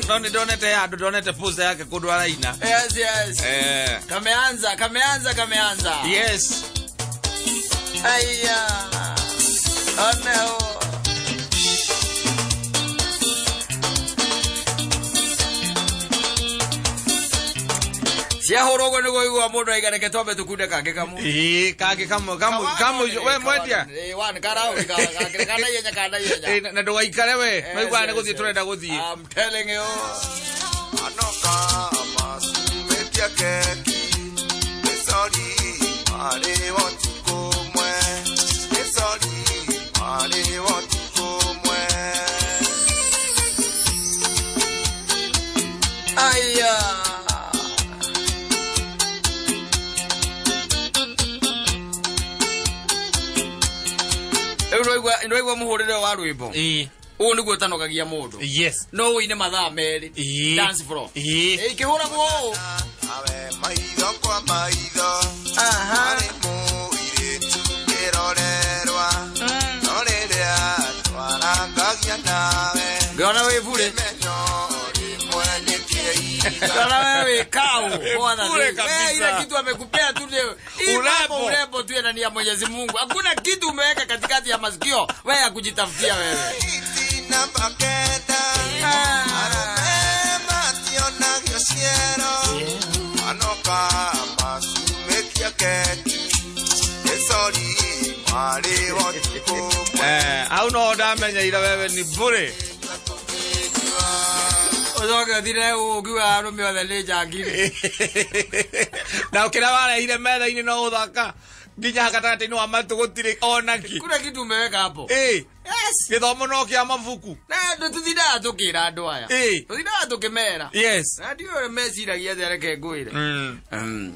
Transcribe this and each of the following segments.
No ni donete ya donete pose yake kundu araina. Yes, yes. Kameanza, kameanza, kameanza. Yes. Aya. Oh no. Ciahũrwo nĩguo igua mũndũ aigareke twambe tũkunde kangĩ kamwe. Ĩĩ, kangĩ kamwe kamwe kamwe we mwendia. Ĩĩ, one karaũri kangĩ kana ihenya kana ihenya. Ĩĩ, na ndũgaikare we. Maigua nĩ gũthiĩ tũrenda gũthiĩ. I'm telling you. Anoka masumetia keki. Sorry, mare watuko mwe. Sorry, mare watuko mwe. Aya. Ndoigua muhurire wa rwimbo. Ĩĩ. Ũũ nĩguo ũtanogagia mũndũ. Yes. No ũine mathaa merĩ. Ĩĩ. Dance floor. Ĩĩ. Ĩkĩhũragwo ũũ. Awe maitho kwa maitho. Aha. Arĩ mũirĩtu kĩrorerwa. No rĩrĩa twarangagia nawe. Ngĩona wĩ bure. Kĩmenyo rĩmwe nĩkĩiga. Ngĩona we wĩ kau. Bwana. Bure kabisa. Wewe ile kitu amekupea tu leo. Urembo. Urembo tu ndani ya Mwenyezi Mungu. Hakuna kitu umeweka katikati ya masikio wewe ya kujitafutia wewe. Itina makenda. Arũme mationagio ciero. Anoka masumekia keki. Sorry, mare watuko mwe. Hau no ndamenyeire wewe ni bure. Ũcoke ũthire ũngiuga arũme othe nĩ njangiri. Na ũkĩrĩa warehire metha-inĩ no ũthaka nginya gatagatĩ-inĩ wa matũ gũtirĩ onaki. Kuna kitu umeweka hapo. Ĩĩ. Yes. Gĩthomo no kĩa mabuku. Na tũtithindaga tũkĩra andũ aya. Ĩĩ. Tũthindaga tũkĩmera. Yes. Na ndiũĩ ũrĩa meciragia atĩa, reke ngwĩre.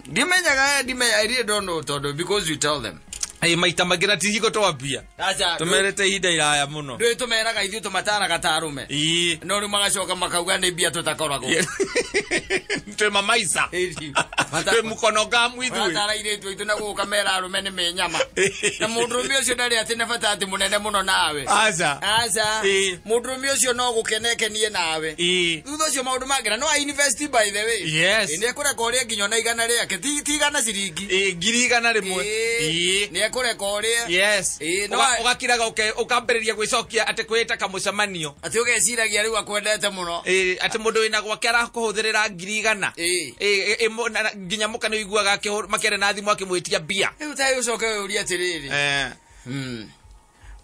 Ndimenyaga, ndimenya, I really don't know tondũ because you tell them. Ĩĩ, maita maingĩ na ti hingo twambia. Aca, Tũmerĩte ihinda iraya mũno. ndũĩ tũmeraga ithuĩ tũmataraga ta arũme. Ĩĩ. No rĩu magacoka makauga nĩ mbia tũtakoragwo. Twĩ mamaica. Ĩĩ. Twĩ mũkono ngamu ithuĩ. Maratara airĩtu aitũ na gũka mera arũme nĩ menyama. Na mũndũrũme ũcio ndarĩ atĩ na bata atĩ mũnene mũno nawe. Aca. Aca. Ĩĩ. Mũndũrũme ũcio no gũkenekenie nawe. Ĩĩ. Thutha ũcio maũndũ mangĩ na no a invest by the way. Yes. Ĩ, nĩekũreka ũrĩe nginya ona igana rĩake ti igana ciringi. Ĩĩ, 100,000. Ĩĩ. Ĩĩ. Nĩekũreka ũrĩe. Yes. Ĩĩ, no Ũgakiraga ũkambĩrĩria gwĩcokia atĩ kwĩta kamũcemanio. Atĩ ũgeciragia rĩu akwendete mũno. Ĩĩ, atĩ mũndũ wĩna gwake arakũhũthĩrĩra 100,000. Ĩĩ. Ĩĩ, nginya mũka nĩ ũiguaga makĩaria na thimũ akĩmwĩtia mbia. Rĩu ta ũcoke ũrie atĩrĩrĩ.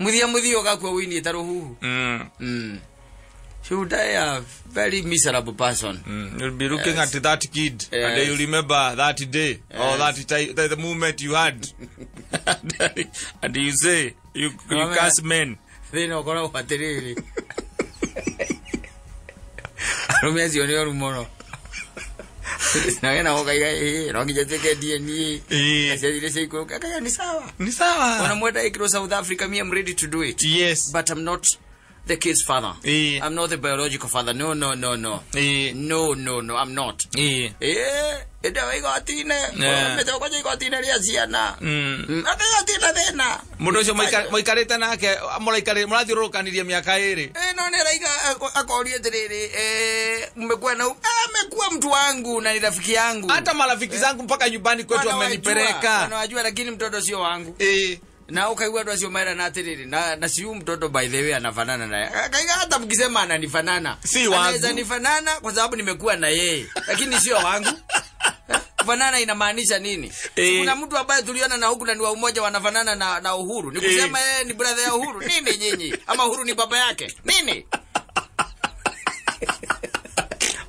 Mũthia mũthia ũgakua ũinĩte rũhuhu. She would die a very miserable person. You'll be looking Yes. at that kid, Yes. and then you remember that day or Yes. that time, the moment you had, and you say you curse men. Thĩna ũkoragwo atĩrĩrĩ. Arũme acio nĩ oru mũno. Na wena ũkaiga ĩĩ no nginya njĩke DNA. Ĩĩ. Aciarire ciaikũrũka akaiga ni sawa. Ni sawa. Ona mwenda ĩkĩrwo South Africa, me I'm ready to do it. Yes. But I'm not the kid's father. Ĩĩ. I'm not the biological father. No, no, no, no. Ĩĩ. No, no, no, I'm not. Ĩĩ. Ĩĩ, ĩndĩ wa igoti-inĩ. Yeah. Mĩtongoria igoti-inĩ rĩa ciana. Akaiga tina thĩna. Mũndũ ũcio mũikarĩte nake mũrathiũrũrũkanirie mĩaka ĩrĩ. Ĩĩ, no nĩ araiga akoria atĩrĩrĩ, mmekuwa na amekuwa mtu wangu na ni rafiki yangu. Hata marafiki zangu mpaka nyumbani kwetu wamenipeleka. Wanawajua lakini mtoto sio wangu. Ĩĩ. Na ukaigua andũ acio merana atĩrĩrĩ, na si huyu mtoto by the way anafanana naye. Akaiga hata mkisema ananifanana. Si wangu. Anaweza nifanana kwa sababu nimekuwa na yeye, lakini sio wangu. Kufanana inamaanisha nini? Kuna mtu ambaye tuliona na huku na ni wa umoja wanafanana na Uhuru. Ni kusema yeye ni brother ya Uhuru. Nini nyinyi? Ama Uhuru ni baba yake? Nini?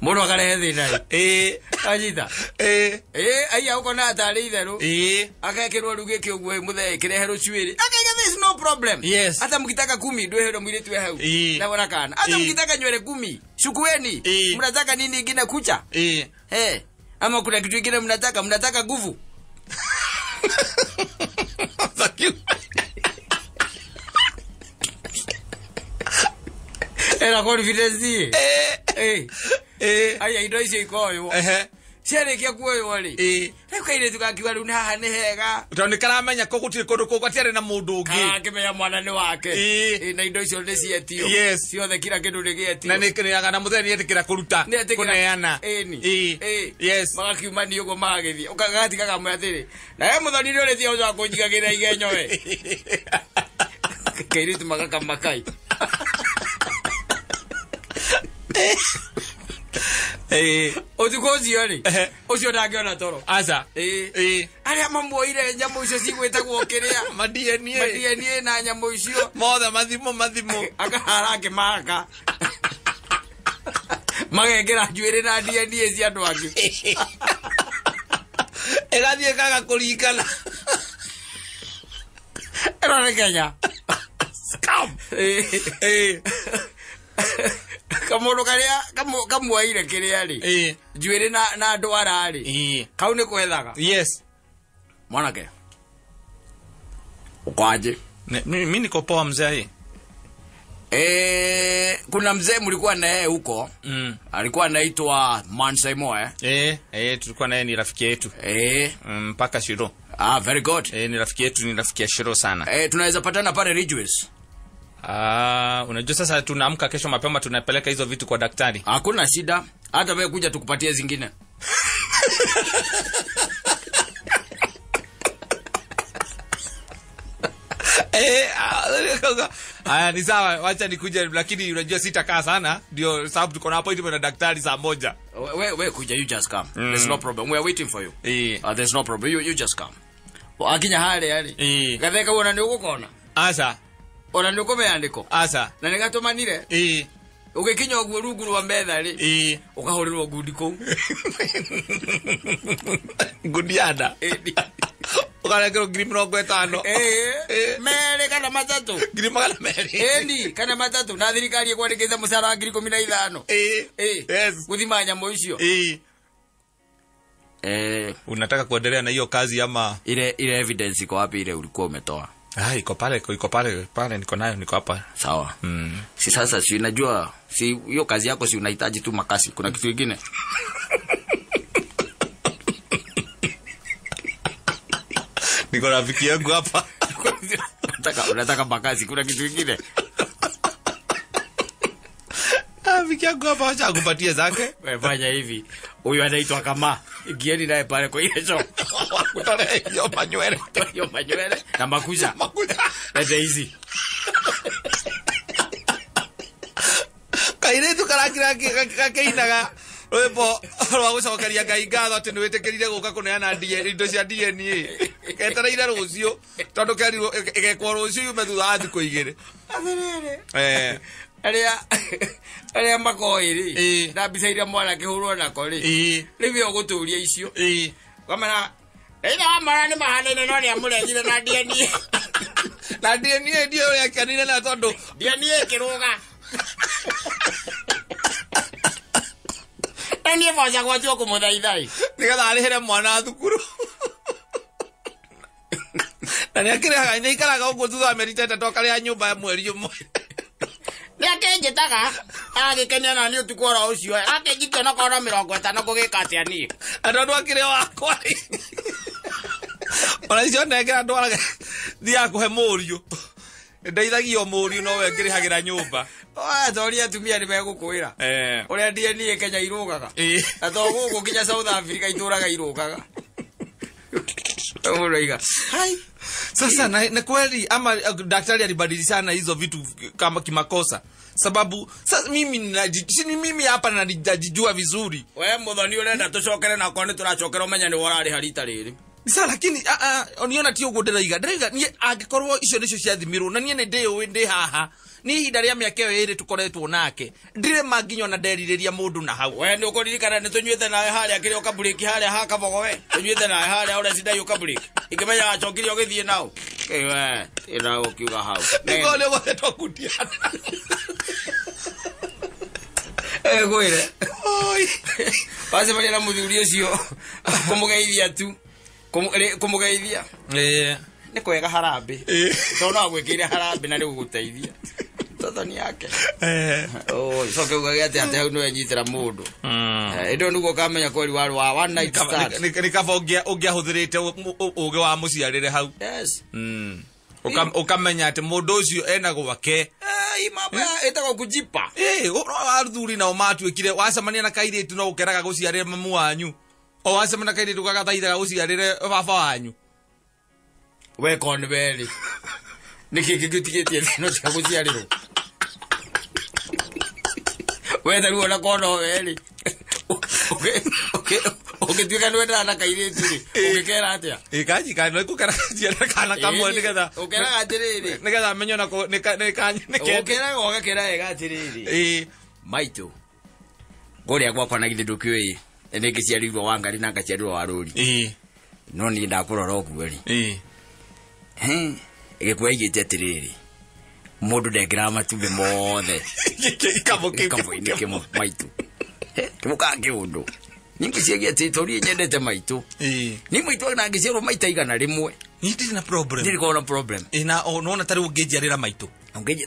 Mũndũ akarehe thĩna. Ĩĩ. Anyita. Ĩĩ. Ĩĩ, aiya ũkona tarĩ itherũ. Ĩĩ. Akekĩrwo rĩu gĩkĩ ũguo mũthee kĩreherwo cuĩrĩ. Akaiga there is no problem. Yes. Hata mkitaka 10 ndweherwo mũirĩtu we hau. Ĩĩ. Na wona kana. Hata Ĩĩ. mkitaka nywele 10, chukueni. Ĩĩ. Mnataka nini ingine kucha? Ĩĩ. Eh. Ama kuna kitu kingine mnataka? Mnataka nguvu? Thank you. Era confidence. Eh. Eh. Eh. Aya indo icio ikoywo. Ehe. Ciarĩkia kuoywo rĩ. Ĩĩ. Rĩu Kairĩtu gakiuga rĩu haha nĩ hega. Tondũ nĩ karamenya kũ gũtirĩ kũndũ kũu gatiarĩ na mũndũ ũngĩ. Karakĩmenya mwana nĩ wake. Ĩĩ. Na indo icio nĩ cietio. Yes. Ciothe kila kĩndũ nĩ gĩetio. Na nĩ na mũthee nĩetĩkĩra kũruta. Nĩetĩkĩra. Kũneana. Ĩni. Ĩĩ. Ĩĩ. Yes. Magakiumania ũguo magagĩthiĩ. Ũkagatiga kamwe atĩrĩ. Na we mũthoni nĩ ũrĩthia ũcoka kũnjigagĩra igenyo we. Kairĩtu magakamakai. Ĩĩ. Ũtukũ ũcio rĩ, ũcio ndangĩona toro. Aca. Ĩĩ. Ĩĩ. Arĩa mamuoire nyamũ icio cigwĩtagwo kĩrĩa. Ma DNA. Ma DNA na nyamũ icio. Mothe mathimo. Akahara akĩmaka. Magekĩra njuĩrĩ na DNA cia andũ angĩ. Ĩgathiĩ kaga kũringana. Ĩno nĩ Kenya. Scam. Ĩĩ. Kamũndũ karĩa kamuoire kĩrĩa rĩ. Ĩĩ. Njuĩrĩ na ndwara rĩ. Ĩĩ. Kau nĩ kwethaga. Yes. Mwanake. Uko aje? Mimi niko poa mzee. Kuna mzee mlikuwa na yeye huko. Alikuwa anaitwa Mansaimo Tulikuwa naye ni rafiki yetu. Mpaka Shiro. Ah, very good. Ni rafiki yetu, ni rafiki ya Shiro sana. Tunaweza patana pale Ridgeways. Ah, unajua sasa tunaamka kesho mapema tunapeleka hizo vitu kwa daktari. Hakuna shida. Hata wewe kuja tukupatie zingine. Aya ni sawa, wacha nikuje lakini unajua sitakaa sana ndio sababu tuko na appointment na daktari saa 1. We kuja, you just come. There's no problem. We are waiting for you. There's no problem. You just come. Akinya hale yale. Gatheka wona ni ugukona. Asa. Ona ni ukomeandiko. Asa. Na nigatumanire. Ugikinya uguo rungu rwa metha ri. Ukahurirwo ngundi kuu. Ngundi anda. Ukarekerwo 50,000. Mere kana matatu. 200,000. Eni kana matatu na thirikari ikwandikite mucara wa 15,000. Yes. Guthima nyamũ icio. Unataka kuendelea na hiyo kazi ama ile evidence iko wapi ile ulikuwa umetoa? Ah, iko pale, pale niko nayo, niko hapa. Sawa. Si sasa si unajua si hiyo kazi yako si unahitaji tu makasi, kuna kitu kingine. Niko rafiki yangu hapa. Unataka makasi, kuna kitu kingine. Rafiki yangu hapa acha akupatie zake. Wewe fanya hivi. Huyu anaitwa kama. Ingieni naye pale kwa ile shop. Kutole hiyo manywele. Hiyo manywele na makuja. Makuja. Leta hizi. Kairetu karakira kakeinaga rwimbo rwa gucokeria Ngai ngatho atĩ nĩ wĩtĩkĩrire gũka kũneana indo cia DNA. Ketereire rũciũ tondũ kerirwo ĩgekwo rũciũ yume thutha wa thikũ 2. Atĩrĩrĩ. Arĩa makoĩ rĩ. Na mbica iria mwana akĩhũrwo nako rĩ. Rĩu we ũgũtũria icio. Kamera Ĩna wa mwana nĩ mahanaine no nĩamũregire na DNA. Na DNA ndiyo ũrĩa akenire nayo tondũ DNA ĩkĩrũga. Na niĩ boca gwatio kũmũthaithai. Nĩgetha arĩhĩre mwana thukuru. Na nĩakĩrĩhaga, nĩaikaraga ũguo thutha wa mĩeri 3 akarĩha nyũmba ya mweri ũmwe. Nĩakĩnjĩtaga, agagĩkenia na niĩ ũtukũ oro ũcio, akĩnjikia na kona 50 ngũgĩka atĩa niĩ. Na tondũ akĩrĩ o wakwa rĩ. Ona icio nengera ndwaraga thiaga kũhe mũriũ. Ndeithagia o mũriũ no we ngĩrĩhagĩra nyũmba. Toria atumia nĩ megũkwĩra. Ũrĩa DNA Kenya irũgaga. Na to gũkũ nginya South Africa itũraga irũgaga. Ũroiga. Hai. Sasa na kweli ama daktari alibadilishana hizo vitu kama kimakosa. Sababu sasa mimi mimi hapa najijua vizuri. We muthoni urenda tucokere na kwa ni turacokera umenya ni warari harita riri. Sasa lakini oniona ti uguo ndiraiga. Ndiraiga ni angikorwo icio nicio ciathimirwo na nie ni ndiũĩ ndi haha. Ni ihinda rĩa mĩaka ĩyo ĩrĩ tũkoretwo nake. Ndirĩ manginya ona nderirĩria mũndũ na hau. We nĩ ũkũririkana nĩ tũnyuĩte nawe harĩa kĩrĩa ũkaburĩki harĩa ha Kabogo we. Tũnyuĩte nawe harĩa ũrĩa cindai ũkaburĩki. Ingĩmenya wacokire ũgĩthiĩ nao. We, ĩra ũkiuga hau. Nĩguo nĩ ũgũthetwo kundiana. Ngwĩre. Wacemania na mũthuri ũcio kũmũgeithia tu. Kũmũgeithia. Nĩ kwega harambĩ. Tondũ no agwĩkĩire harambĩ na rĩu gũgũteithia. Mtoto ni yake. Oh, coke ugage atĩ atĩ hau nĩwe nyitĩra mũndũ. Ĩndĩ nĩguo ũkamenya kweri warĩ wa one night stand. Nĩ kaba ũngĩahũthĩrĩte ũgĩ wa mũciarĩre hau. Yes. Ũkamenya atĩ mũndũ ũcio ena gwake. Hii mambo ĩtagwo kujipa. Athuri nao matuĩkire wacemania na kairĩtu no ũkeraga gũciarĩre mamu wanyu. O wacemania na kairĩtu gagathaithaga gũciarĩre baba wanyu. We korwo nĩ werĩ. Nĩkĩ kĩngĩtigĩtie thĩna cia gũciarĩrwo? We ta rĩu ona korwo no werĩ. Ũngĩtuĩka nĩ wendana na kairĩtu rĩ, ũngĩkera atĩa? Ĩ kanji no ĩkũkera gaciarĩre kana kamwe nĩgetha Ũkeraga atĩrĩrĩ. nĩgetha amenye ona nĩ nĩ Ũkeraga ũgakera wega atĩrĩrĩ. Maitũ. Kũrĩa gwakwa na githĩ ndũkĩũĩ nĩ ngĩciarĩirwo Wangari na ngaciarĩrwo Warũri. No niĩ ndakũrora ũguo rĩ. Gĩkũyũ aigĩte atĩrĩrĩ, mũndũ ndengeraga matumbĩ mothe gĩkabũ-inĩ kĩmwe maitũ. Kĩmũkaga kĩũndũ. Niĩ ngĩciaria atĩ tondũ niĩ nyendete maitũ. Niĩ maitũ ona angĩciarwo maita 100. Niĩ ndirĩ na problem. Ndirĩ korwo na problem. Na nona ta rĩu ũngĩnjiarĩra maitũ.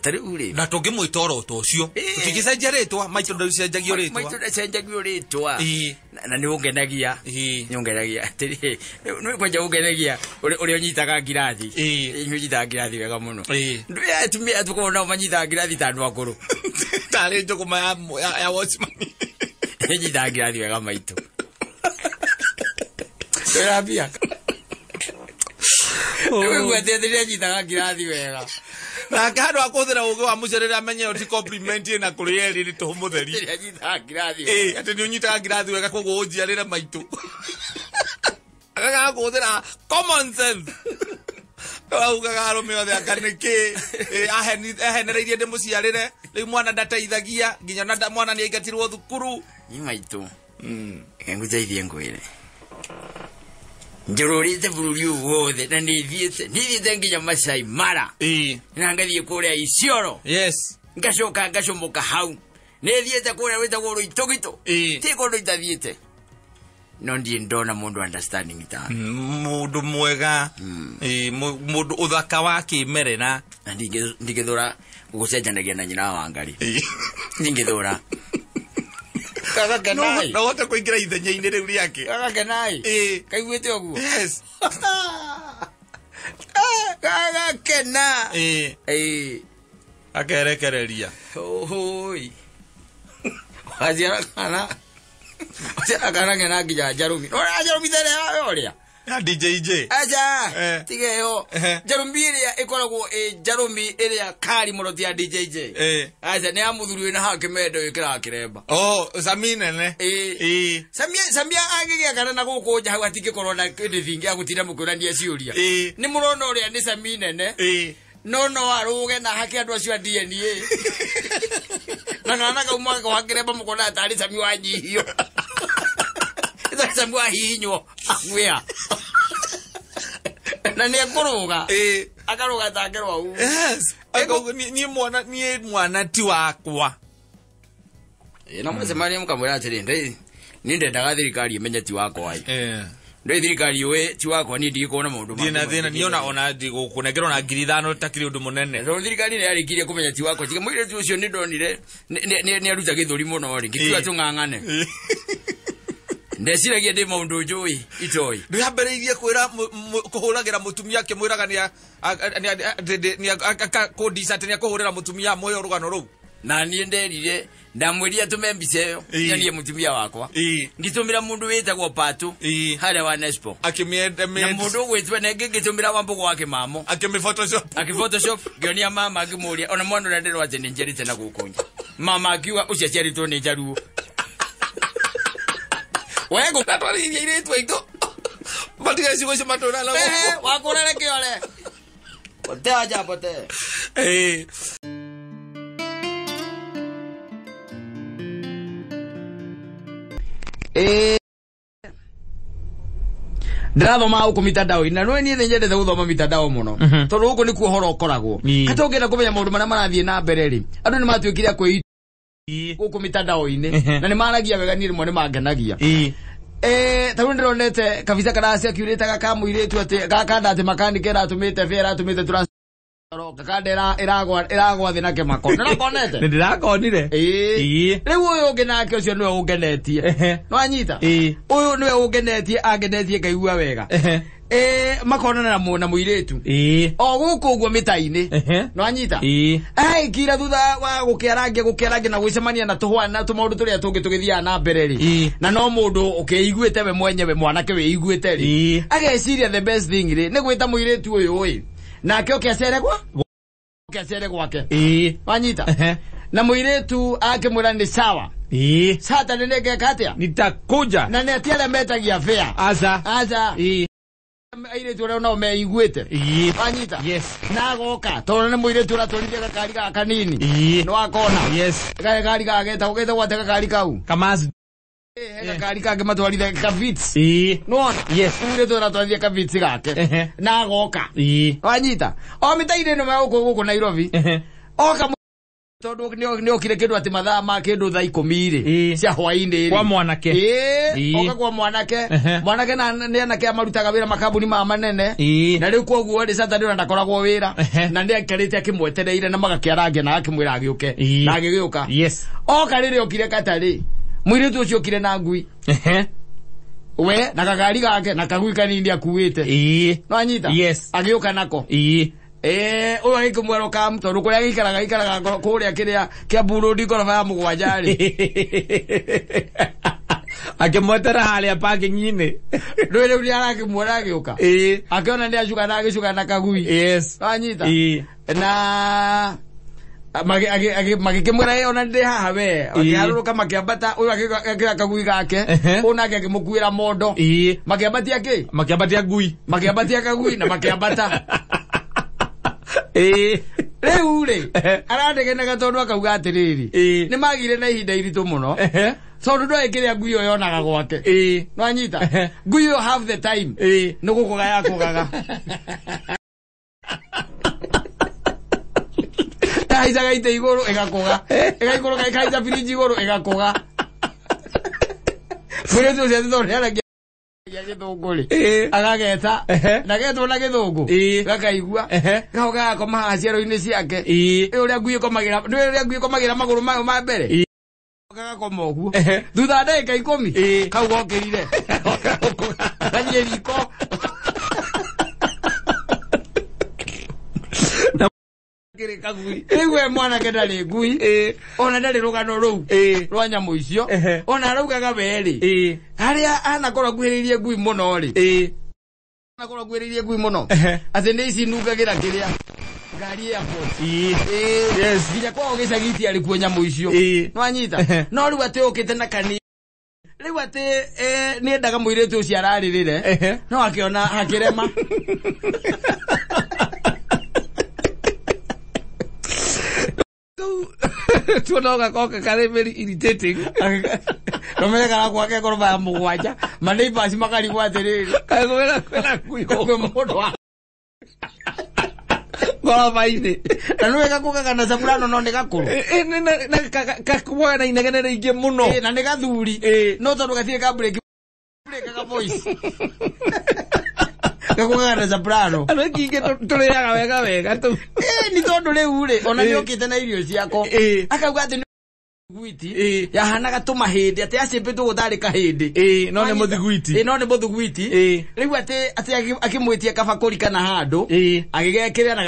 Ta rĩu rĩ. Na tũngĩmwĩta oro ta ũcio. Tũtingĩcenjia rĩtwa, maitũ ndacenjagio rĩtwa. Maitũ ndacenjagio rĩtwa. Na nĩ ũngenagia. Nĩ ũngenagia. Atĩrĩ, nĩ kwanja ũngenagia ũrĩa ũnyitaga ngirathi. Nĩ ũnyitaga ngirathi wega mũno. Ndũĩ atumia tũkoragwo nao manyitaga ngirathi ta andũ akũrũ. Tarĩ njũgũma ya watchman. Nĩ nyitaga ngirathi wega maitũ. Ndĩrambia. Nĩwĩgua atĩ rĩrĩa nyitaga ngirathi wega. Nake handũ ha kũhũthĩra ũgĩ wa mũciarĩre amenye ĩyo ti compliment ĩna kũrĩ erĩ nĩ tũhũ mũtheri. Rĩrĩa nyitaga ngirathi wega. Atĩ nĩ ũnyitaga ngirathi wega koguo ũnjiarĩre maitũ. Agaga kũhũthĩra common sense. Augaga arũme othe anga nĩkĩ ahenereirie ndĩmũciarĩre rĩu mwana ndateithagia nginya ona mwana nĩ aingatirwo thukuru. Nĩ maitũ. Reke ngũteithie ngwĩre. Njũrũrĩte bũrũri ũyũ wothe na nĩ thiĩte nginya Masai Mara. Na ngathiĩ kũrĩa Isiolo. Yes. Ngacoka ngacomoka hau. Nĩ thiĩte kũrĩa gwĩtagwo Rũitũgitũ. Ti kũndũ itathiĩte. No ndirĩ ndona mũndũ understanding ta. Mũndũ mwega. Mũndũ ũthaka wa kĩmerera. Na ndingĩthũra gũcenjanagia na nyina wa Wangari. Ndingĩthũra. Gagakenai. No ũhote kũingĩra ithenya-inĩ rĩu rĩake. Gagakenai. Kaiguĩte ũguo. Yes. Gagakena. Akerekereria. Ohoi. Waciara kana. Waciara kana ngena nginya Njarũmi. Ora Njarũmi tene ũrĩa. Ya DJJ. Acha. Tiga ĩyo. Njarũmi ĩrĩa ĩkoragwo ĩ Njarũmi ĩrĩa kari mũno ti ya DJJ. Acha nĩ ya mũthuri wĩna hake mendo ĩkĩraga kĩremba. Oh, Sami nene. Samia angĩgĩa kana na gũkũ nja hau hatingĩkorwo na kĩndũ thingi ya gũtinda mũkĩũrania ciũria. Nĩ mũrona ũrĩa nĩ Sami nene. No arũge na hake andũ acio a DNA. Na kana kauma kwa kĩremba mũkona tarĩ Sami wa nyihio. Sami wa hihinywo agwĩa. Na nĩ ekũrũga. Akarũga take rwau. Yes. Niĩ mwana ti wakwa. Na mũcemania mũkamwĩra atĩrĩ, niĩ ndendaga thirikari ĩmenye ti wakwa. Ndĩ thirikari yũĩ ti wakwa niĩ ndigĩkorwo na maũndũ Ndirĩ na thĩna niĩ ona ndigũkũnengerwo na 5,000 takĩrĩ ũndũ mũnene. Tondũ thirikari nĩ yarĩkirie kũmenya ti wakwa. Tiga mũirĩtu ũcio nĩ ndonire nĩ aruta gĩthũri mũno rĩ, ngĩtua tũng'ang'ane. Ndeciragia ndĩ maũndũ njũĩ itoĩ. Ndĩambĩrĩirie kwĩra kũhũragĩra mũtumia akĩmwĩraga nĩ atĩ nĩakũhũrĩra mũtumia amũhe rũgano rũu. Na niĩ nderire ndamwĩrire atũme mbica ĩyo nyonie mũtumia wakwa. Ngĩtũmĩra mũndũ wĩtagwo Patu harĩa wa Nespo. Na mũndũ ũgwĩtwo na ĩngĩ ngĩtũmĩra Wambũgũ wa Kĩmamo. Akĩmĩ-photoshop. Akĩ-photoshop ngĩonia mama ngĩmũria ona mwana ũrĩa ndĩrwo atĩ nĩ njiarĩte na gũkũ nja. Mama akiuga ũcio aciarĩtwo nĩ njaruo. Wego natwarithia airĩtu aitũ matige ciugo icio matũra na gũkũ. Wakũrere kĩore. Potea aja potea. Ndĩrathoma gũkũ mitandao-inĩ na nĩũĩ niĩ nĩ nyendete gũthoma mitandao mũno tondũ gũkũ nĩkuo ũhoro ũkoragwo. Hata ũngĩenda kũmenya maũndũ marĩa marathiĩ na mbere rĩ, andũ nĩ matuĩkire a kwĩita gũkũ mitandao-inĩ na nĩ maragia wega, niĩ rĩmwe nĩ mangenagia. Ta rĩu ndĩronete kabica karaciakiurĩte gaka mũirĩtu atĩ gaka nda atĩ makanike ĩratũmĩte bĩa ĩratũmĩte Roka kanda ĩragwa ĩragwa thĩ na kĩmako. Nĩrakonete? Nĩ ndĩrakonire. Ĩĩ. Rĩu ũyũ ũngĩ nake ũcio nĩwe ũngenetie. Nĩwanyita? Ũyũ nĩwe ũngenetie, angenetie ngaigua wega. Makonana na mũirĩtu. O gũkũ ũguo mĩta-inĩ. Nĩwanyita? Aikira thutha wa gũkĩarangia na gwĩcemania na tũhwana tũmaũndũ tũrĩa tũngĩ tũgĩthiaga na mbere rĩ. Na no mũndũ ũkĩiguĩte we mwenyewe mwanake wĩiguĩte rĩ. Ageciria the best thing rĩ nĩ gwĩta mũirĩtu ũyũ ĩ. Nake oke acere gwa? Oke acere gwake. Wanyita? Na mũirĩtu akĩmwĩra nĩ sawa. Saturday nĩngeka atĩa? Nitakuja. Na nĩ ati arĩa metagia fare. Aca. Aca. Airĩtu arĩa nao meiguĩte. Wanyita? Yes. Na agoka tondũ nĩ mũirĩtu ũratwarithia gakari gaka kanini. Nĩwakona? Yes. Gakari gaka getagwo getagwo atĩa gakari kau? Kamazi. Gakari kangĩ matwarithia Kavits. Nĩwona? Yes. Mũirĩtu ũratwarithia Kavits gake. Na agoka. Wanyita? O mĩta-inĩ ĩno gũkũ gũkũ Nairobi. Oka tondũ nĩokire kĩndũ atĩ mathaa ma kĩndũ thaa ikũmi rĩ cia hwaĩ-inĩ rĩ. Kwa mwanake. Oka kwa mwanake. Mwanake na nĩ anake amarutaga wĩra makambuni ma manene. Na rĩu koguo rĩ Saturday ona ndakoragwo wĩra. Na nĩ aikarĩte akĩmwetereire na magakĩarangia na akĩmwĩra agĩũke. Na agĩgĩũka. Yes. Oka rĩrĩa okire katarĩ. Mũirĩtu ũcio okire na ngui. We na gakari gake na kagui kanini akuĩte. Nĩwanyita? Yes. Agĩũka nako. Ũyũ agĩkĩmwĩra ũkamu tondũ kũrĩa agĩikaraga aikaraga kũrĩa kĩrĩa kĩa Burundi ngoroba ya mũgwanja rĩ. Akĩmwetera harĩa parking-inĩ. Rĩu rĩu nĩ arakĩmuona agĩũka. Akĩona nĩ acuka na agĩcuka na kagui. Yes. Wanyita? Na magĩkĩmwĩra ona ndĩ haha we. Makĩharũrũka makĩambata ũyũ agĩkĩra kagui gake. Ũyũ nake akĩmũkuĩra mondo. Makĩambatia kĩ? Makĩambatia ngui. Makĩambatia kagui na makĩambata. Rĩu rĩ aranegenaga tondũ akauga atĩrĩrĩ nĩ magire na ihinda iritũ mũno tondũ ndoĩ kĩrĩa ngui ĩyo yonaga gwake. Nĩwanyita? Ngui ĩyo half the time nĩ gũkũga yakũgaga. Yahaicaga itĩ igũrũ ĩgakũga. Ĩgaikũrũka ĩkahaica birinji igũrũ ĩgakũga. Mũirĩtu ũcio atĩ tondũ nĩaragia gĩthũngũ rĩ agageta na getwo na gĩthũngũ gakaigua gacoka gagakoma haha ciero-inĩ ciake. Ũrĩa ngui ĩkomagĩra nĩ ũrĩa ngui ĩkomagĩra magũrũ mayo ma mbere gagakoma ũguo thutha wa ndagĩka ikũmi kau gokĩrire gathiĩ riko. Rĩu we mwanake ndarĩ ngui ona ndarĩ rũgano rũu rwa nyamũ icio ona araugaga we rĩ harĩa anakorwo akuhĩrĩirie ngui mũno rĩ anakorwo akuhĩrĩirie ngui mũno atĩ nĩ ici nungagĩra kĩrĩa ngari airport. Yes. Nginya kwao gĩcagi itiarĩ kuo nyamũ icio. Nĩwanyita? No rĩu atĩ ũkĩte na kani rĩu atĩ nĩendaga mũirĩtu ũcio ararĩrĩre no akĩona akĩrema. Tuona gakoka karĩ very irritating. Kamenya karakwa ke ngoroba ya mũgwanja maneighbors makarigwo atĩrĩrĩ Kaĩ kwĩna ngui kwĩ mũndũ wa ngoroba-inĩ. Na nĩwe gakũgaga na caburano no nĩ gakũrũ. Gakuaga na inegene rĩingĩ mũno. Na nĩ gathuri. No tondũ gatirĩ ka break breakaga voice. Gakũgaga na caburano. Andũ aingĩ tũrĩaga wega wega tũu. Nĩ tondũ rĩu rĩ ona nĩokĩte na irio ciako. Akauga atĩ gwiti yahanaga tũmahĩndĩ atĩ acĩmbĩtwo gũtarĩ kahĩndĩ. No nĩ mũthiguiti. No nĩ mũthiguiti. Rĩu atĩ akĩmwĩtia kabakũri kana handũ agĩgekĩra na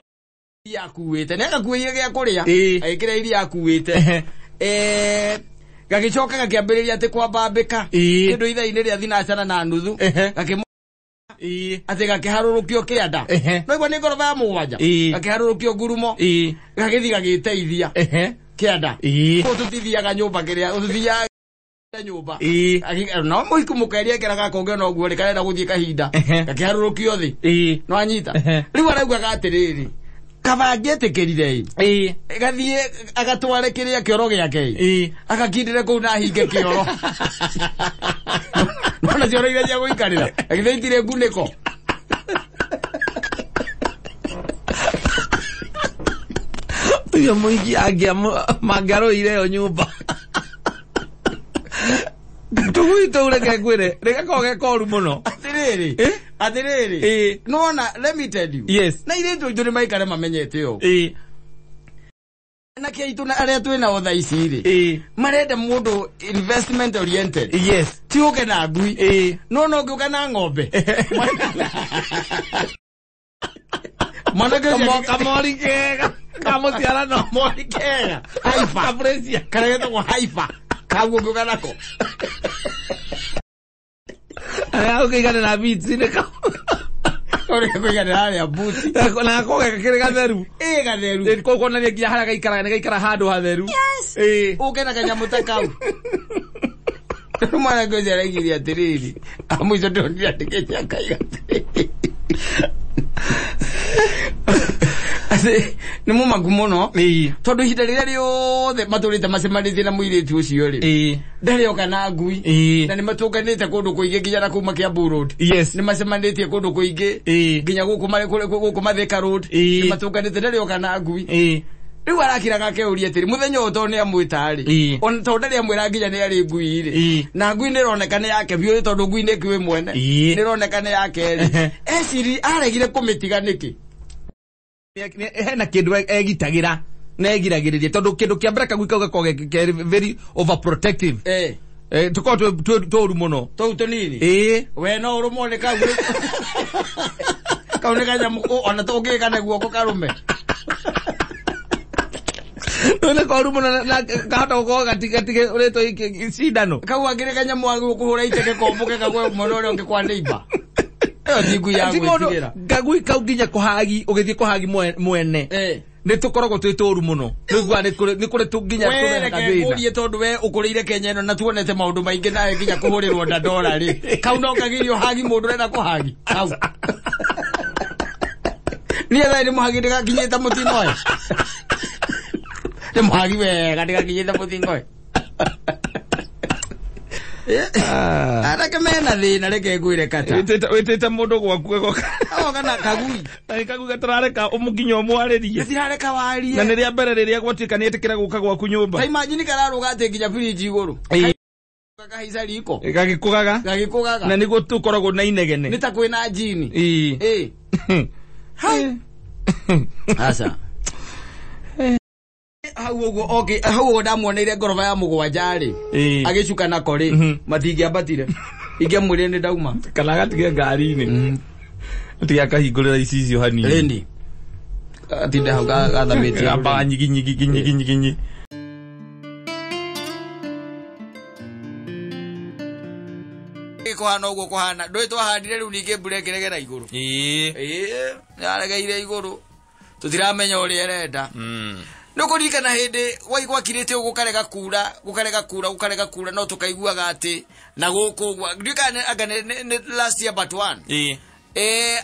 iria akuĩte. Nĩ agakuĩire gĩa kũrĩa. Agĩkĩra iria akuĩte. Gagĩcoka gakĩambĩrĩria atĩ kwambambĩka. Kĩndũ ithaa-inĩ rĩa thinacara na nuthu. Atĩ gakĩharũrũkio kĩanda. No igua nĩ ngoroba ya mũgwanja. Gakĩharũrũkio ngurumo. Gagĩthiĩ gagĩteithia. Kĩanda. Kũu tũtithiaga nyũmba kĩrĩa tũtithiaga nyũmba. No mũhiku mũkeria ekĩraga kũngĩ ona ũguo rĩ karenda gũthiĩ kahinda. Gakĩharũrũkio thĩ. Nĩwanyita? Rĩu araugaga atĩrĩrĩ kaba angĩetĩkĩrire ĩ gathiĩ agatware kĩrĩa kĩoro gĩake ĩ agakindĩre kũu na ahinge kĩoro. Nona cioro iria cia gũikarĩra agĩthĩ itirĩ ngunĩko. Ũcio mũingĩ mangĩarũire ĩyo nyũmba. Tũgui tũu reke ngwĩre rĩgakorwo ge koru mũno. Atĩrĩrĩ Atiriri. Nona let me tell you. Yes. Na iretu itũ nĩ maikare mamenyete ũũ. Na kia itũ na arĩa twĩ nao thaa ici rĩ. Marenda mũndũ investment oriented. Yes. Ti ũke na ngui. No no ũngĩũka na ng'ombe. Mwanake ũcio Kamori kega. Kamũciarano. Mori kega. Haifa. Kaprecia. Karĩa getagwo haifa. Kau ũngĩũka nako. Arĩa ũkĩiganĩra beats nĩ kau. Ũrĩa kũiganĩra harĩa buti. Na gako gakĩrĩ gatheru. Ĩ gatheru. Ĩ kuonania nginya harĩa gaikaraga nĩ gaikara handũ hatheru. Yes. Ĩ. Ũke na kanyamũ ta kau. Rĩu mwanake ũcio araigire atĩrĩrĩ, amũico ndĩronire andĩkĩte akaiga atĩrĩrĩ. Atĩ nĩ mũmaku mũno. Tondũ ihinda rĩrĩa rĩothe matũrĩte macemanĩtie na mũirĩtu ũcio rĩ. Ndarĩ oka na ngui. Na nĩ matũnganĩte kũndũ kũingĩ nginya na kuma Kiambu Road. Yes. Nĩ macemanĩtie kũndũ kũingĩ. Nginya gũkũ Mathika Road. Nĩ matũnganĩte ndarĩ oka na ngui. Rĩu arakiraga akeuria atĩrĩ mũthenya ũyũ tondũ nĩ amwĩta rĩ. Ona tondũ ndarĩ amwĩra nginya nĩ arĩ ngui rĩ. Na ngui nĩ ĩroneka nĩ yake biũ tondũ ngui nĩ ĩkĩũĩ mwene. Nĩ ĩroneka nĩ yake rĩ. Eciri aregire kũmĩtiga nĩkĩ? Hena kĩndũ egitagĩra na egiragĩrĩria tondũ kĩndũ kĩa mbere kagui kau gakoragwo ke very overprotective. Tũkoragwo tũru mũno. Tũu tũnini? We no ũrũmwo nĩ kau. Kau nĩ kanyamũ ona tũngĩka na guoko karũme. Nĩ koru mũno na kahota gũkorwo gatige ũrĩtwo cindano. Kau angĩrĩ kanyamũ agũkũhũra iteke kombũke kagwe mwena ũrĩa ũngĩ kwa neighbor. Ĩyo ti ngui ya gwĩtigĩra. Kagui kau nginya kũhagi ũgĩthiĩ kũhagi mwene. Nĩ tũkoragwo twĩ tũru mũno. Nĩguo nĩ kũrĩ nginya tũrehaga thĩna. We reke ngũrie tondũ we ũkũrĩire Kenya ĩno na tuonete maũndũ maingĩ nawe nginya kũhũrĩrwo na ndora rĩ. Kau no kagirio hagi mũndũ ũrenda kũhagi. Kau. Niĩ thaa nĩ mũhagi ndĩgakinyĩte mũtino-ĩ. Nĩ mũhagi wega ndĩgakinyĩte mũtino-ĩ. Anake mena thĩna reke ngwĩre kata. Wĩtĩte mũndũ gwaku agoka. Agoka na kagui. Na kagui gatarareka nginya ũmwarĩrie. Gatirareka warie. Na nĩ rĩa mbere rĩrĩa gwatuĩka nĩ etĩkĩra gũka gwaku nyũmba. Ta imagine kararũga atĩ nginya fridge igũrũ. Gakahaica riko. Gagĩkũgaga. Gagĩkũgaga. Na nĩguo tũkoragwo na inegene. Nĩ ta kwĩna njini. Ĩ. Hai. Aca. Hau ũguo okay, hau ũguo ndamuoneire ngoroba ya mũgwanja rĩ. Agĩcuka nako rĩ, matingĩambatire. Ingĩamwĩrire nĩ ndauma. Kana agatige ngari-inĩ. Atige akahingũrĩra icicio hanini. Rĩni. Atinda hau gathamĩtie. Ambaga nyigi nyigi nyigi nyigi nyigi. Kũhana ũguo kũhana. Ndũĩ twahandire rĩu ningĩ mbura ĩkĩregera igũrũ. Ĩ. Nĩyaregeire igũrũ. Tũtiramenya ũrĩa ĩrenda. Nĩ ũkũririkana hĩndĩ gwakirĩte ũguo gũkarega kura, gũkarega kura, gũkarega kura no tũkaiguaga atĩ na gũkũ ũguo. Ndiũĩ kana anga nĩ last year but one.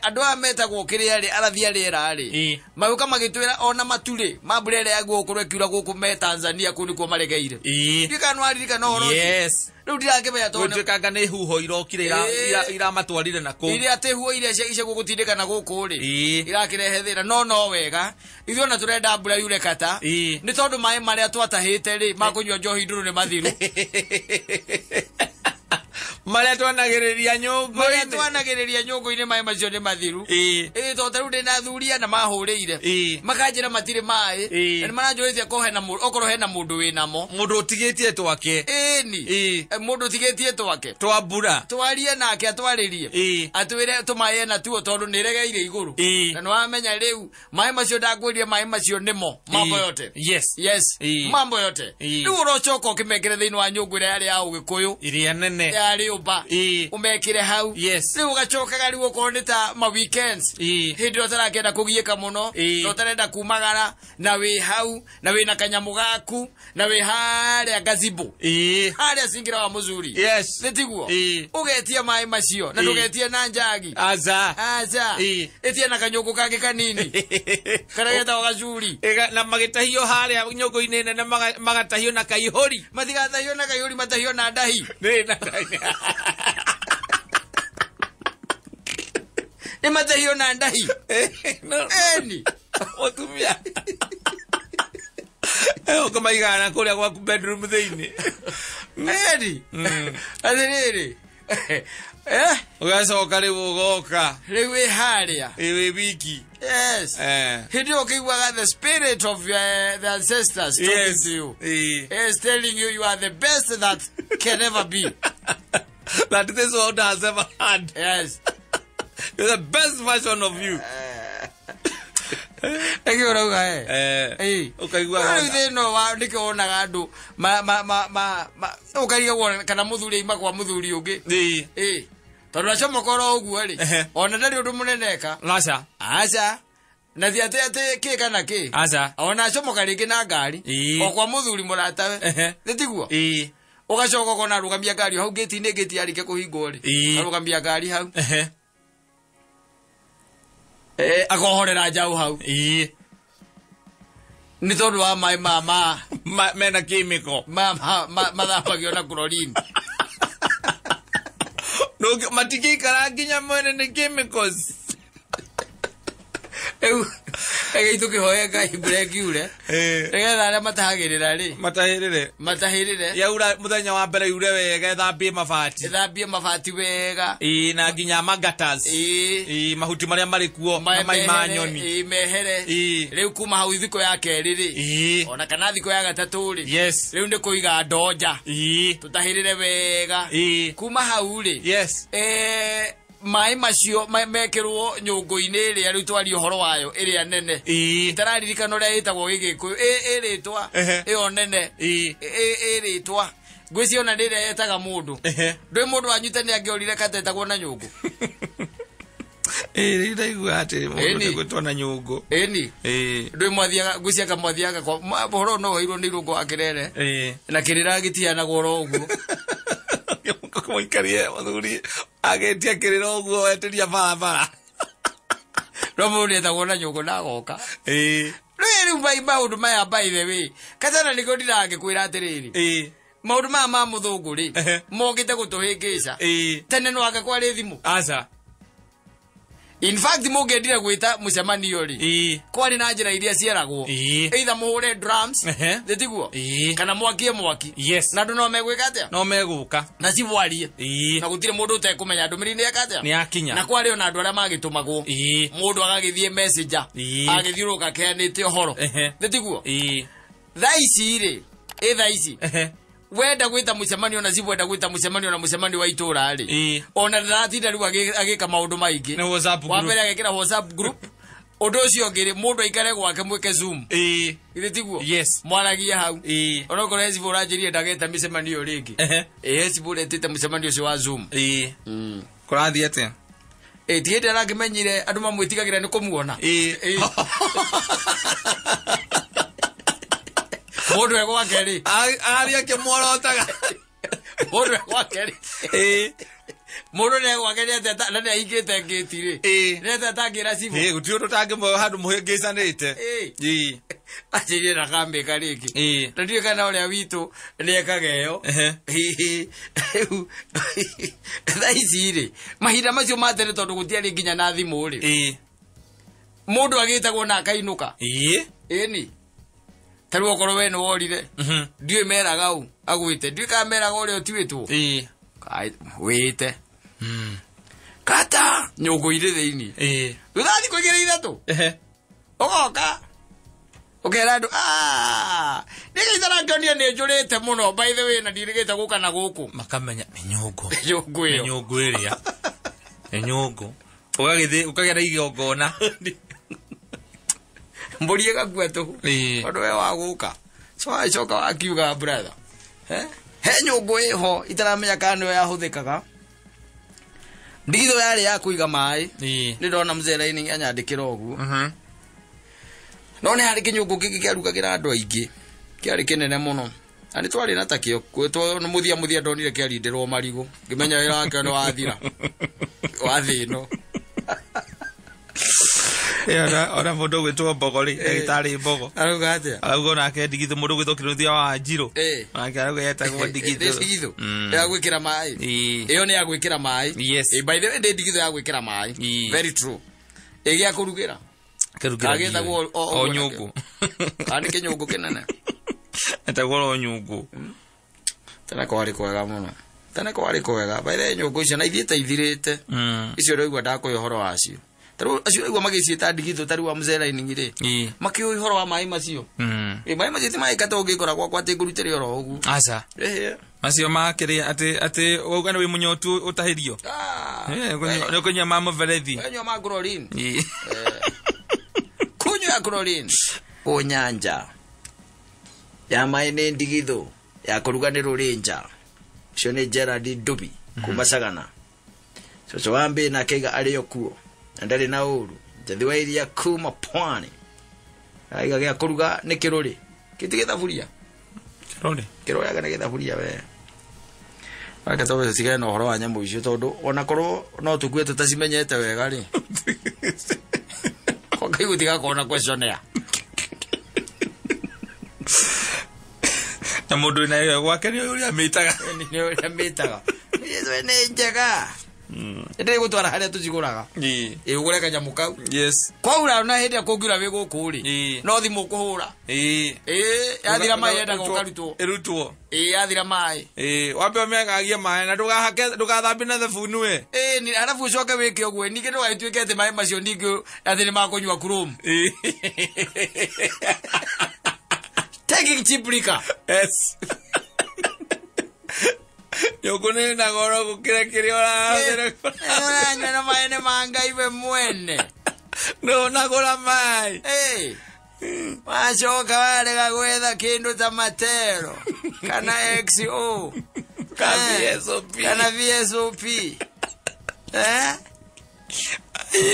Andũ aya metagwo kĩrĩa rĩ, arathi a rĩera rĩ. Magĩũka magĩtwĩra ona matu rĩ, ma mbura ĩrĩa yagĩrĩirwo gũkorwo ĩkiura gũkũ me Tanzania kũu nĩkuo maregeire. Ndiũĩ kana nĩwaririkana ũhoro ũcio. Yes. Rĩu ndirakĩmenya tondũ Gũtuĩkanga nĩ huho irokire iramatwarire na kũu. Iria atĩ huho iria cia gũgũtindĩka na gũkũ rĩ. Irakĩrehe thĩna no wega. Ithuĩ ona tũrenda mbura yure kata. Nĩ tondũ maĩ marĩa twatahĩte rĩ, ma kũnyua njohi ndũrũ nĩ mathiru. Marĩa twanagĩrĩria nyũngũ-inĩ. Marĩa twanagĩrĩria nyũngũ-inĩ maĩ macio nĩ mathiru. Ĩ tondũ rĩu ndĩna athuri ana mahũrĩire. Makanjĩra matirĩ maĩ. Na nĩ maranjũrĩtie okorwo hena mũndũ wĩnamo. Mũndũ ũtigĩtie twake. Ĩni. Mũndũ ũtigĩtie twake. Twa mbura. Twarie nake atwarĩrie. Atwĩre tũmaĩ ena tuo tondũ nĩ ĩregeire igũrũ. Na nĩ wamenya rĩu maĩ macio ndakwĩrire maĩ macio nĩmo mambo yote. Yes. Yes. Mambo yote. Rĩu ũrocoka ũkĩmekĩre thĩinĩ wa nyũngũ ĩrĩa yarĩ ya Ũgĩkũyũ. Ĩrĩa nene. Ya rĩũmba. Ũmekĩre hau. Yes. Rĩu ũgacokaga rĩu okorwo nĩ ta ma weekends. Hĩndĩ ĩrĩa ũtarakĩenda kũgiĩka mũno, na ũtarenda kumagara, na wĩ hau, na wĩna kanyamũ gaku, na wĩ harĩa gazebo. Harĩa cingira wa mũzuri. Yes. Nĩ tiguo? Ũgetia maĩ macio, na ndũgetie na njagi. Aca. Aca. Ĩtia na kanyũngũ kangĩ kanini. Karĩa getagwo gacuri. Na magĩtahio harĩa nyũngũ-inĩ nene magatahio na kaihũri. Matigatahio na kaihũri, matahio na ndahi. Nĩ na ndahi. Nĩ matahio na ndahi. Eni. Mũtumia. Ũkamaigana kũrĩa gwaku bedroom thĩinĩ. Eni. Atĩrĩrĩ. Ũgacoka rĩu ũgoka. Rĩu wĩ harĩa. Wĩ wiki. Yes. Hĩndĩ ĩyo ũkĩiguaga the spirit of the ancestors talking to you. Is telling you you are the best that can ever be. That this world has ever had. Yes. You're the best version of you. Ĩkĩ ũrauga e. Ũkaigua. Rĩu thĩna wa nĩkĩo wonaga andũ ma ũkarigagwo kana mũthuri aima kwa mũthuri ũngĩ. Ĩĩ. Tondũ acomoka oro ũguo rĩ, ona ndarĩ ũndũ mũnene eka. Aca. Aca. Na ti atĩ atĩ kĩ kana kĩ. Aca. Ona acomoka rĩngĩ na ngari. O kwa mũthuri mũratawe. Nĩ tiguo? Ĩĩ. Ũgacoka ũkona arũgamia ngari hau ngĩti-inĩ, ngĩti yarĩkia kũhingwo rĩ. Arũgamia ngari hau. Akohorera njaũ hau. Ĩĩ. Nĩ tondũ wa maĩ ma mena chemical. Mathambagio na chlorine. Matingĩikara nginya mwene nĩ chemicals. Rĩu reke tũkĩhoe Ngai mbura ĩkiure. Nĩgetha arĩa matahagĩrĩra rĩ. Matahĩrĩre. Matahĩrĩre. Yaura mũthenya wa mbere yure wega ĩthambie mabati. Ĩthambie mabati wega. Ĩĩ na nginya magatas. Ĩĩ. Ĩĩ mahuti marĩa marĩ kuo na mai ma nyoni. Ĩĩ mehere. Ĩĩ. Rĩu kuma hau thikũ ya kerĩ rĩ. Ĩĩ. Ona kana thikũ ya gatatũ rĩ. Yes. Rĩu nĩ kũiga ndoo nja. Ĩĩ. Tũtahĩrĩre wega. Ĩĩ. Kuma hau rĩ. Yes. Maĩ macio mekĩrwo nyũngũ-inĩ ĩrĩa rĩu twaria ũhoro wayo ĩrĩa nene. Itararirikana ũrĩa ĩtagwo gĩgĩkũyũ. Ĩrĩtwa ĩyo nene. Ĩrĩtwa. Ngwĩciria ona nĩ ĩrĩa ĩtaga mũndũ. Ndũĩ mũndũ wanyu tene angĩorire katetagwo na nyũngũ. Ĩĩ ndaigua atĩ mũndũ nĩgwĩtwo na nyũngũ. Ĩni. Ndũĩ mwathiaga ngwĩciria kamwathiaga kwa ũhoro no woirwo nĩ irũngũ wa kĩrere. Na kĩrĩra gĩtihanagwo oro ũguo. Mũikarie mũthuri agĩtia kĩrĩra ũguo etĩria barabara. No mũndũ nĩetagwo na nyũngũ na agoka. Ĩĩ. Rĩu maũndũ maya by the way. Katana nĩkĩo ndiragĩkwĩra atĩrĩrĩ. Ĩĩ. Maũndũ maya ma mũthũngũ rĩ, mokĩte gũtũhĩngĩca. Ĩĩ. Tene no anga kwarĩ thimũ. Aca. In fact mũngĩendire gwĩta mũcemanio rĩ, Ĩĩ. kwarĩ na njĩra iria cieragwo. Ĩĩ. Either mũhũre drums, nĩ tiguo? Ĩĩ. Kana mwakie mwaki. Yes. Na andũ no megwĩka atĩa? No megũka. Na cibwarie. Ĩĩ. Na gũtirĩ mũndũ ũtekũmenya ndũmĩrĩri nĩ yeka atĩa? Nĩ yakinya. Na kwarĩ ona andũ arĩa magĩtũmagwo. Ĩĩ. Mũndũ agagĩthiĩ messenger. Ĩĩ. Agĩthiũrũrũka akĩheanĩte ũhoro. Nĩ tiguo? Ĩĩ. Thaa ici rĩ, thaa ici. Wenda gwĩta mũcemanio na cibwenda gwĩta mũcemanio na mũcemanio wa itũra rĩ. Ona ndaratinda rĩu agĩka maũndũ maingĩ. Nĩ WhatsApp group. Wa mbere agekĩra WhatsApp group. Ũndũ ũcio ũngĩ rĩ, mũndũ aikare gwake mwĩke Zoom. Ĩĩ. Githĩ tiguo? Yes. Mwaragie hau. Ĩĩ. Onokorwo he cibũ ũranjĩrire ndageta mĩcemanio rĩngĩ. Ĩĩ he cibũ ũretĩte mũcemanio ũcio wa Zoom. Ĩĩ. Kũrathiĩ atĩa? Ĩĩ ti hĩndĩ arakĩmenyire andũ mamwĩtigagĩra nĩ kũmuona. Ĩĩ. Mũndũ e gwake rĩ. Aria akĩmuorotaga. Mũndũ e gwake rĩ. Ĩĩ. Mũndũ nĩ gwake nĩ atĩa na nĩ ahingĩte ngĩti rĩ. Ĩĩ. Nĩ atĩa atangĩra cibũ. Ĩĩ gũtirĩ ũndũ ũtangĩmuoya handũ mũhĩngĩcanĩte. Ĩĩ. Ĩĩ. Anjĩrire ndakamĩka rĩngĩ. Ĩĩ. Na ndiũĩ kana ũrĩa witũ nĩekaga ĩyo. Rĩu thaa ici rĩ, mahinda macio ma tene tondũ gũtiarĩ nginya na thimũ rĩ. Ĩĩ. Mũndũ agĩtagwo na akainũka. Ĩĩ. Ĩni. Ta rĩu okorwo we nĩ worire. Ndiũĩ meraga ũ agwĩte. Ndiũĩ kana meraga ũrĩa ũtiwĩtwo. Ĩĩ. Wĩte. Kata nyũngũ irĩ thĩinĩ. Ĩĩ. Thutha wa thikũ igĩrĩ ithatũ. Ũgoka. Ũkera andũ, nĩkĩ itarakĩonire nĩ njũrĩte mũno by the way na ndirĩgĩte gũka na gũkũ. Makamenya nĩ nyũngũ. Nĩ nyũngũ ĩyo. Nĩ nyũngũ ĩrĩa. Nĩ nyũngũ. Ũgagĩthiĩ ũkagera igongona. Mbũri ĩgakua tũhũ. Ĩĩ. Tondũ we wa gũka. So wacoka wakiuga brother. He nyũngũ ĩho itaramenya kana nĩyo yahũthĩkaga. Ndigithũ yarĩ ya kũiga maĩ. Ĩĩ. Nĩ ndona mzee Laini anyandĩkĩra ũguo. No nĩ harĩ kĩnyũngũ kĩngĩ kĩarugagĩra andũ aingĩ. Kĩarĩ kĩnene mũno. Na nĩ twarĩ na takĩo. Nĩ mũthia ndonire kĩarindĩrwo marigũ. Ngĩmenya wĩra wake nĩ wathira. Wa thĩ ĩno. Ona mũndũ ũgwĩtwo Mbogo rĩ, ndagĩtarĩ Mbogo. Arauga atĩa? Arauga onake ndigithũ mũndũ ũgwĩtwo Kĩnuthia wa Wanjirũ. Onake arauga etagwo ndigithũ. Ndigithũ. Ya gwĩkĩra maĩ. Ĩyo nĩ ya gwĩkĩra maĩ. Yes. By the way ndĩ ndigithũ ya gwĩkĩra maĩ. Very true. Ĩgĩa kũrugĩra. Kĩrugĩra. Agĩtagwo o nyũngũ. Kana nĩ kĩnyũngũ kĩnene. Etagwo o nyũngũ. Tena kwarĩ kwega mũno. Tene kwarĩ kwega baire nyũngũ icio na ithiĩte ithirĩte icio ũraigua ndakũhe ũhoro wacio tarĩu acio ũraigua magĩciĩta ndigithũ tarĩu wa mũcera-inĩ rĩ makĩũĩ ũhoro wa maĩ macio. Maĩ macio ti maĩ kata ũngĩkora gwakwa atĩ ngũrutĩre oro ũguo. Aca. Macio makĩrĩa atĩ wauga nĩ wĩ mũnyotu ũtahĩrio. Nĩ ũkũnyua ma mũberethi. Ũkũnyua ma chlorine. Kunywa chlorine. Kũnyanja ya maĩ nĩ ndigithũ ya kũruga nĩ rũrĩnja. Ũcio nĩ Gerald Ndubi kuma Sagana. Cũcũ wa Mbĩ nake aiga arĩ o kuo na ndarĩ na ũru. Njathi wa iria kuma Pwani aiga gĩa kũruga nĩ kĩrũrĩ. Kĩti gĩthaburia. Kĩrũrĩ. Kĩrũrĩ anga nĩ gĩthaburia we. Reke twambe tũtigane na ũhoro wa nyamũ icio tondũ ona korwo no tũkue tũtacimenyete wega rĩ. Kwa Ngai gũtigakorwo na questionnaire. Na mũndũ wĩna gwake nĩ ũrĩa amĩtaga. Nĩ ũrĩa amĩtaga. Ĩyo nĩ njega. Ndĩrĩ gũtwara harĩa tũcigũraga. Ĩ ũgũre kanyamũ kau. Yes. Kwaura na hĩndĩ ĩrĩa kũngiura wĩ gũkũ rĩ. No thimũ ũkũhũra. Ĩ yathira maĩ yendaga ũkarutwo. Ĩrutwo. Ĩ yathira maĩ. Ĩ wambe ũmĩagagie maĩ na ndũgahake ndũgathambie na thabuni we. Ĩ ni arabu ũcoke wĩke ũguo ningĩ ndũgagĩtuĩke atĩ maĩ macio ningĩ atĩ nĩ makũnyua chrome. Taking cheap liquor. Yes. Nyũngũ nĩ na goro gũkĩra kĩrĩa ũrahũthĩra. Ũranyua na maĩ nĩ ma Ngai we mwene. Ndũnagũra maĩ. Wacoka warega gwetha kĩndũ ta matero kana XO kana VSOP kana VSOP.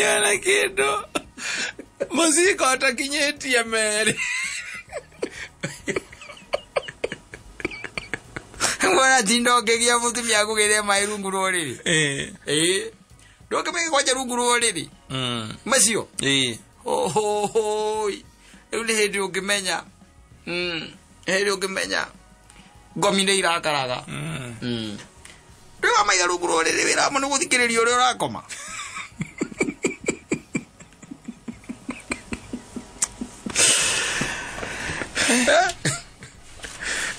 Yana kĩndũ mũciko ũtakinyĩtie merĩ. Ngora tinda ũkĩgia mũtumia akũgĩre maĩ rungu rwa ũrĩrĩ. Ĩ ndũngĩmenya kwanja rungu rwa ũrĩrĩ. Macio. Hohohoi. Rĩu nĩ hĩndĩ ũngĩmenya. Hĩndĩ ũngĩmenya ngomi nĩ irakaraga. Rĩu wamaiga rungu rwa ũrĩrĩ wĩra wamo nĩ gũthikĩrĩria ũrĩa ũrakoma.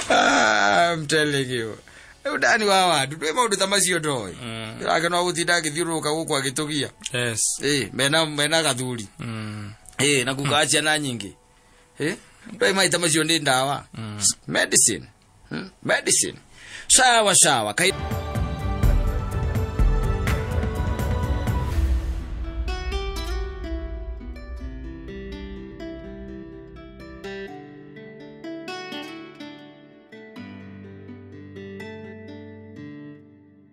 I'm telling you. Rĩu ndani wa wandu ndwĩ maũndũ ta macio ndoĩ. Ndĩrake no gũtinda agĩthiũrũrũka gũkũ agĩtũgia. Yes. Ĩ mena gathuri. Ĩ na guka ciana nyingĩ. Ĩ ndwĩ maĩ ta macio nĩ ndawa. Medicine. Medicine. Sawa sawa.